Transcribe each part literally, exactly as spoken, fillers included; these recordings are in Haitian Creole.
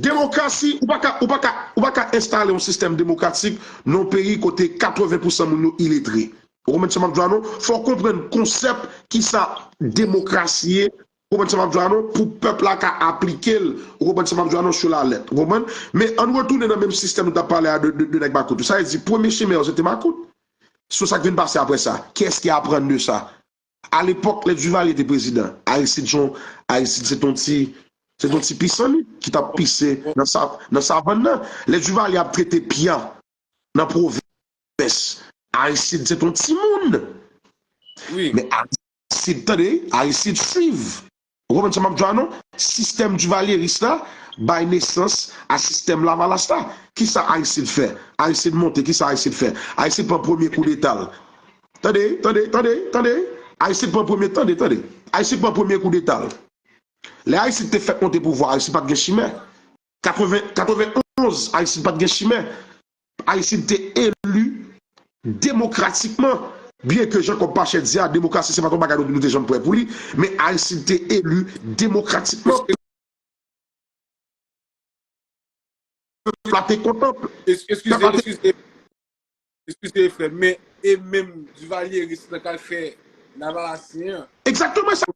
Demokrasi, ou pa ka, ou pa ka, ou pa ka enstale yon sistèm demokratik nan yon peyi kote katreven pousan moun yo iletre. Ou konprann sa m ap di w la non? Fò w konprann konsèp kisa demokrasi ye. Ou konprann sa m ap di w la non? Pou pèp la ka aplike l. Ou konprann sa m ap di w la non? Sou lalèt. Ou konprann? Men ann retounen nan menm sistèm nou t ap pale a de, de, de nèg makout yo. Sa vle di, premye chimè yo, se te makout. Se sa k vin pase apre sa. Kiyès ki aprann de sa? Alepòk, lè Duvalier te prezidan, Aristide se yon, Aristide se t on ti, se t on ti pisanit ki t ap pise nan sa, nan savann nan. Lè Duvalier ap trete pya nan pwovens, Aristide se t on timoun. Wi. Men Aristide, tande, Aristide swiv. Ou konprann sa m ap di w la non? Sistèm divalyeris la bay nesans a sistèm lavalas la. Kisa Aristide fè? Aristide monte, kisa Aristide fè? Aristide pran premye koudeta l. Tande, tande, tande, tande. Aristide pran premye, tande, tande. Aristide pran premye koudeta l. Lè Aristide te fèk monte pouvwa, Aristide pa t gen chimè. Katreven, katreven onz, Aristide pa t gen chimè. Aristide te eli demokratikman. Byen ke Jean Cob Pachet di a, demokrasi se pa t yon bagay nou te janm prè pou li, men Aristide te eli demokratikman. Pèp la te kontan. Eskize, eskize, eskize, frè m, men e menm divalyeris nan kal fè lavalasyen an. Egzakteman, sa m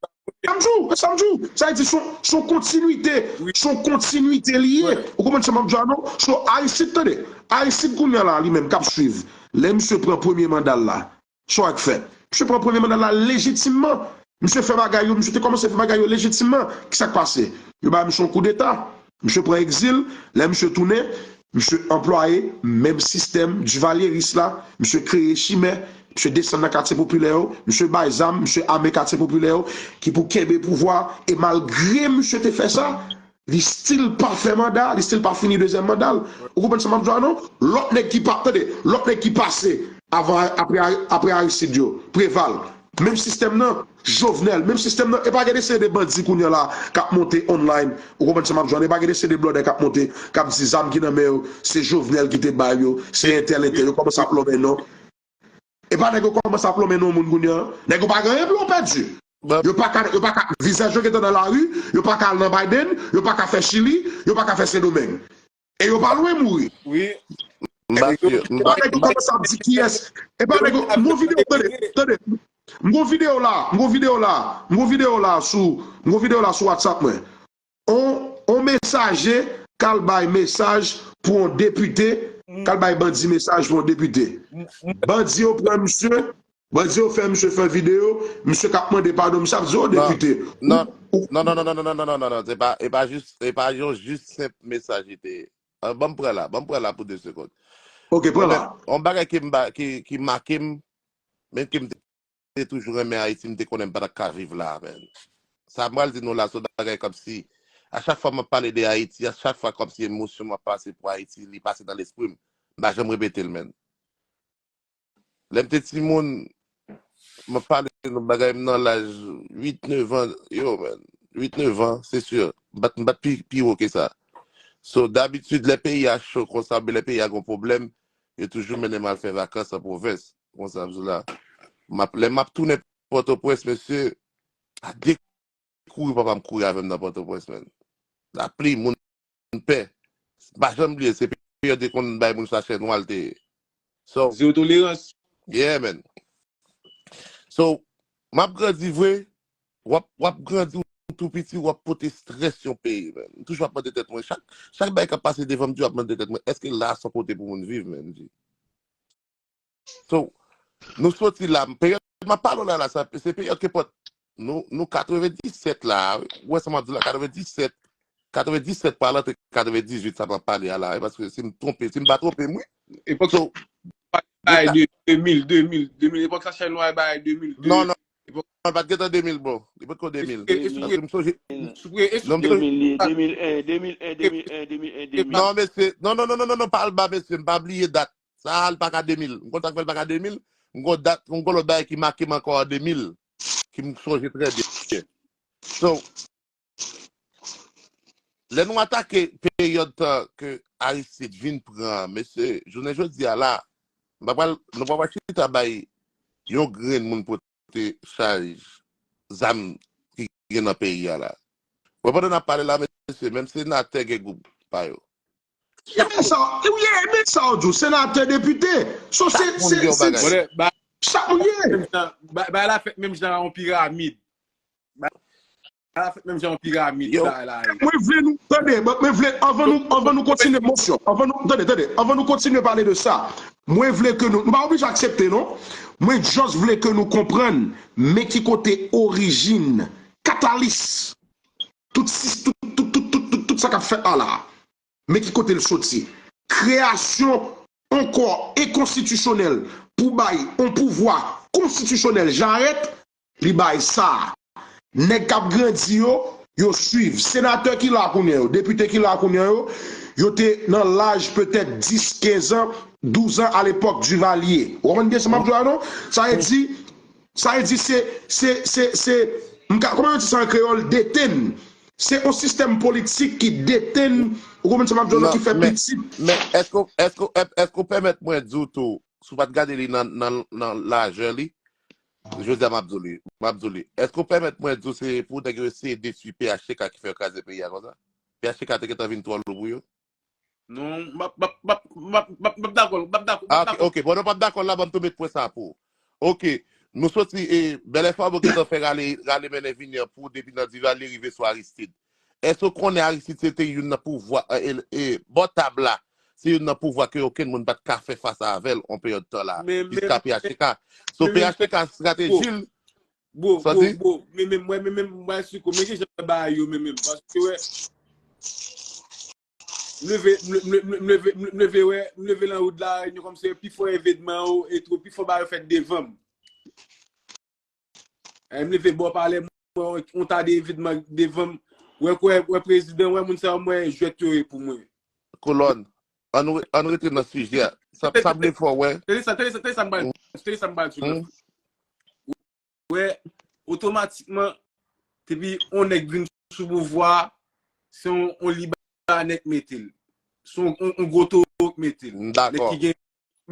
di w, sa m di w. Sa vle di se yon kontinwite, se yon kontinwite li ye. Ou konprann sa m ap di w la non? So Aristide, tande, Aristide kounye a la, li menm k ap swiv. Lè misye pran premye manda l la, sa w wè k fèt? Misye pran premye manda l la lejitimman. Misye fè bagay yo, misye te kòmanse fè bagay yo lejitimman. Kisa k pase? Yo ba misye yon koudeta. Misye pran egzil. Lè misye tounen, misye anplwaye menm sistèm divalyeris la. Misye kreye chimè. Misye desann nan katye popilè yo. Misye bay zam. Misye ame katye popilè yo ki pou kenbe pouvwa. E malgre misye te fè sa, li still pa fè manda, li still pa fini dezyèm manda l. Ou konprann sa m ap di w la non? Lòt nèg ki pa, tande, lòt nèg ki pase avan, apre, apre Aristide yo, Preval, menm sistèm nan, Jovenel, menm sistèm nan, e pa gen de seri de bandi kounye a la k ap monte online, ou konprann sa m ap di w la non? E pa gen de seri de blòdè k ap monte, k ap di zam ki nan men yo, se Jovenel ki te ba yo, se entèl, entèl, yo kòmanse ap lonmen non. E pa nèg yo kòmanse ap lonmen non moun kounye a. Nèg yo pa gen anyen pou yo pèdi. Yo pa ka, yo pa ka, vizaj yo gentan nan lari, yo pa ka al nan Biden, yo pa ka fè Chili, yo pa ka fè Sendomeng. E yo pa lwen mouri. Wi. M pa si, m E pa nèg yo kòmanse ap di kiyès. E pa nèg yo, m gon videyo, tande, tande. M gon videyo la, m gon videyo la, m gon videyo la sou, m gon videyo la sou WhatsApp mwen. On, on mesaje k al bay mesaj pou on depite, k al bay bandi mesaj pou on depite. Bandi yo pran misye, bandi yo fè misye fè videyo, misye k ap mande padon, misye ap di, o depite. Non, non, non, non, non, non, non, non, non, non, se pa, e pa jis, e pa yon jis senp mesaj li te ye. Ah, ban m pran la, ban m pran la pou de segonn. Ok, pran la. On bagay ki m ba, ki, ki make m, men ke m te te toujou renmen Ayiti, m te konnen m pa t ap ka viv la, men. Sa m pral di nou la, se yon bagay kòmsi, a chak fwa m ap pale de Ayiti, a chak fwa kòmsi emosyon m ap pase pou Ayiti, li pase nan lespri m. M pa janm repete l, men. Lè m te timoun, m ap pale de nou bagay, m nan laj uit, nèf an, yo, men. Uit, nèf an, se si. M pa t, m pa t pi, pi wo ke sa. So, dabitid, lè peyi a cho konsa, oubyen lè peyi a gon pwoblèm, yo toujou mennen m al fè vakans an pwovens. Konsa, m di la. M ap, lè m ap tounen Pòtoprens, mesye, a de kouri papa m kouri avè m nan Pòtoprens, men. Lapli, moun pè. M pa janm bliye, se peryòd yo konn bay moun sachè nwa l te ye. So, Zewo tolerans. Yeah, man. So, m ap grandi vre, w ap, w ap grandi ou tou piti, w ap pote strès yon peyi, man. M toujou ap mande tèt mwen, chak, chak bagay k ap pase devan m, m toujou ap mande tèt mwen, èske la a se yon kote pou moun viv, man, m di. So, nou soti la, peryòd m ap pale w la, la, sa, se peryòd ke pòt, nou, nou katrevenndisèt la, wi. Ou wè sa m ap di w la, katrevenndisèt, katrevenndisèt pral antre katrevendizuit, sa m ap pale a la, wi, paske si m twonpe, si m pa twonpe m, wi. Epòk sa, bay de, de mil, de mil, de mil, epòk sa chay nwa bay de mil de. Non, non, non, pa t gentan de mil, bro. Li potko de mil. Paske m sonje, non, m sonje, de mil, de mil en, de mil en, de mil en, de mil en, de mil. Non, mesye, non, non, non, pa al ba, mesye, m pa bliye dat. Sa a, li pa ka de mil. M konn sa k fè li pa ka de mil. M gon dat, m gon lòt bagay ki make m ankò an de mil, ki m sonje trè byen. So, lè nou atake peryòd tan ke Aristide vin pran, mesye, jounen jodi a la, m pa pral, nou pa pral chita bay yon grenn moun pote chaj zam ki gen nan peyi a la. Bon, pandan n ap pale la, mesye, menm senatè gen gwoup pa yo. Chak moun gen yon bagay. Chak moun gen. Bagay la fèt menm jan yon piramid. Bagay la fèt menm jan yon piramid. Bagay la ye. Mwen vle nou, tande, mwen vle, anvan nou, anvan nou kontinye mosyon, anvan nou, tande, tande, anvan nou kontinye pale de sa, mwen vle ke nou, nou pa oblije aksepte, non. Mwen just vle ke nou konprann, men ki kote orijin, katalis, tout, tout, tout, tout, tout, tout, tout sa k ap fèt la la. Men ki kote l soti. Kreyasyon yon kò enkonstitisyonèl pou bay yon pouvwa konstitisyonèl jarèt, li bay sa. Nèg k ap grandi yo, yo swiv. Senatè ki la kounye a yo, depite ki la kounye a yo, yo te nan laj petèt dis, kenz an, douz an alepòk Duvalier. Ou konprann byen sa m ap di w la non? Sa vle di, sa vle di se, se, se, se, m ka, kòman yo di sa an kreyòl, detenn. Se yon sistèm politik ki detenn, ou konprann sa m ap di w la, ki fè pitit. Men èske w pèmèt mwen di w tou, si w pa t gade li nan, nan, nan lajè li, jodi a m ap di w li, m ap di w li. Èske w pèmèt mwen di w se pou nèg yo eseye detwi P H T K ki fè yo kraze peyi a konsa? P H T K te gentan vin twò lou pou yo? Non, m ap, m ap, m ap, m ap, m ap, m ap dakò, m ap dakò, m ap Ah, ok, dakò. ok, pandan w p ap dakò la, ban m tou met pwen sa pou ou. Ok, nou soti e Bèlè Fwago gentan fè rale, rale mennen vini an pou depi nan Divalye rive sou Aristid. Èske w konnen Aristid se te youn nan pouvwa, e, e, e, bò tab la, se youn nan pouvwa ke okenn moun pa t ka fè fas avè l on peryòd tan la, Men, men, jiska P H T K. So men, men, P H T K estrateji l, Bro, bro, Santi? bro, men menm, mwen, men menm, mwen, si, men ki jan bagay yo, men menm, paske, wè, m leve, m le- m le- m leve, m le- m leve, wè, m leve nan wout la, Renyon kòmsi pi fò evènman yo, e tou, pi fò bagay yo fèt devan m. E m leve bò palè, m wè, yon ta de evènman devan m, wè, wè, wè, prezidan, wè, moun sa yo, m wè, jwèt yo ye pou mwen. Kolòn, ann re- ann rete nan sijè a. Sa, sa m vle fè w wè. Tande sa, tande sa, tande sa m pral, tande sa m pral di w. Wè, otomatikman, depi yon nèg vin sou pouvwa, se yon, yon Libanè k mete l. Se yon, yon, yon gwo towo k mete l. Nèg ki gen,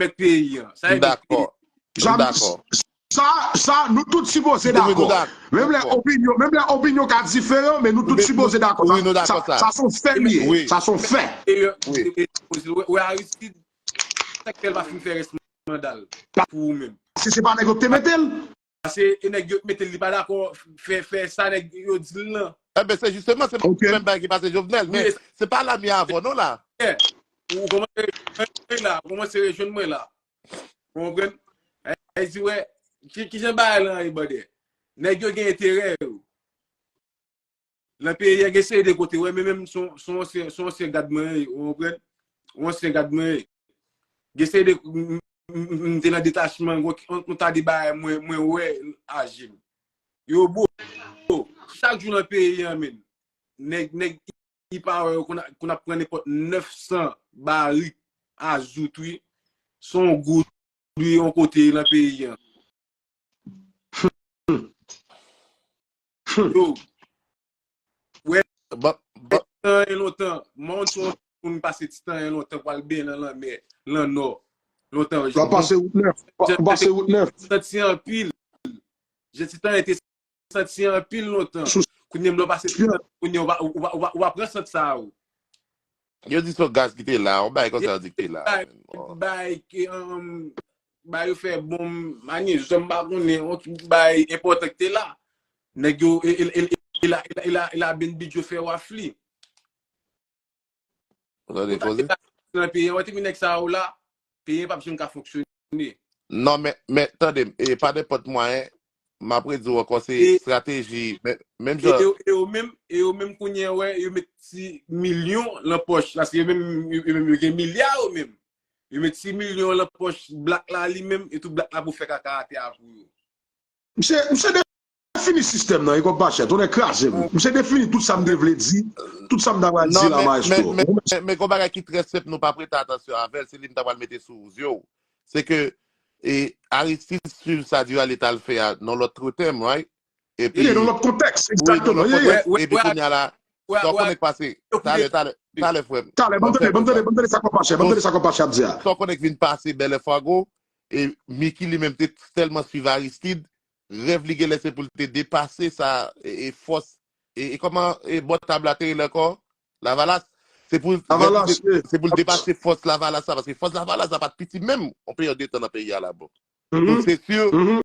mèt peyi an. Sa e mèt peyi an. Dakò. Sa, sa, nou tout sipoze dakò. Menm lè opinyon, menm lè opinyon ka diferan, men nou tout sipoze dakò. Sa, sa, sa se yon fè li ye. Sa se yon fè. Wè, wè Aristid, sa k fè l pa fin fè rès manda l pou ou menm. Si se pa nèg yo k te mete l. Paske e nèg yo k mete l, li pa dakò fè, fè sa nèg yo di l lan. Enben, se jisteman, se menm bagay ki pase Jovenel, men se pa la m ye avè w non la. Ou kòmanse rejwenn mwen la, ou kòmanse rejwenn mwen la. Ou konprann? Ay di, wè, ki, ki jan bagay lan ye, brother? Nèg yo gen enterè yo. Lan peyi a gen seri de kote, wè, men menm se yon, se yon ansyen, se yon ansyen gad mwen ye, ou konprann? Yon ansyen gad mwen ye. Gen seri de, m, m, m, m te nan detachman, yon, yon ta de bagay mwen, mwen wè aji m. Yo, bro, chak jou lan peyi a, men, nèg, nèg ki pa wè yo konn ap, konn ap pran nenpòt nèf san barik a zout, wi. Se yon goud, wi, yon kote lan peyi a. Yo, wè, ti tan e lontan, mwen se yon moun pase ti tan e lontan pou al benyen lan lanmè, lan nò. Lontan, w ap pase wout nèf, w ap pase wout nèf. Santi anpil. Jan ti tan e te santi anpil lontan. Kounye a, lè w pase ti tan, kounye a, ou pa, ou pa, ou pa, ou pa pran sant sa a, ou. Yo di se yon gaz ki te la, yon bagay konsa yo di ki te la. Bay, bay, ke, um, bay yo fè bonm, manye, zòm pa konnen, yon ti bay enpòtan ki te la. Nèg yo, e, e, e, e la, e la, e la, e la Ben Bidjo fè waf li. Ou tande koze? Nan peyi an, wè, te gen nèg sa yo la, peyi an p ap janm ka fonksyone. Non, men, men, tande m, e pa nenpòt mwayen, m ap redi w ankò, se estrateji, men, menm jan. E yo, e yo menm, e yo menm kounye a, wè, yo met ti milyon lan pòch, paske yo menm, yo, yo menm, yo gen milya, yo menm. Yo met ti milyon lan pòch Black la, li menm, e tou Black la pou fè kaka atè a pou yo. Misye, misye defini sistèm nan, e kòb pa chè, tonnè kraze m. Misye defini tout sa m te vle di, tout sa m ta pral di la, maestro. Men, men, men, men gon bagay ki trè senp, nou pa prete atansyon avè l, se li m ta pral mete sou zye w. Se ke, e, Aristide swiv sa Duvalier t al fè a nan lòt tèm, right? Epi, nan lòt kontèks, egzakteman. Epi kounye a la, sa w konnen k pase. Talè, talè, talè, frè m. Talè, ban m tande, ban m tande, ban m tande sa kòb pa chè, ban m tande sa kòb pa chè ap di a. Sa w konnen k vin pase Bèlè Fwago, e Micky li menm te tèlman swiv Aristide, rèv li genlè se pou l te depase sa, e, e fòs e, e kòman e bò tab la te rele ankò? Lavalas. Se pou, Lavalas, wi. Se pou l depase fòs Lavalas la, paske fòs Lavalas la pa t piti menm, yon peryòd de tan nan peyi a la, bon. Donk, se si,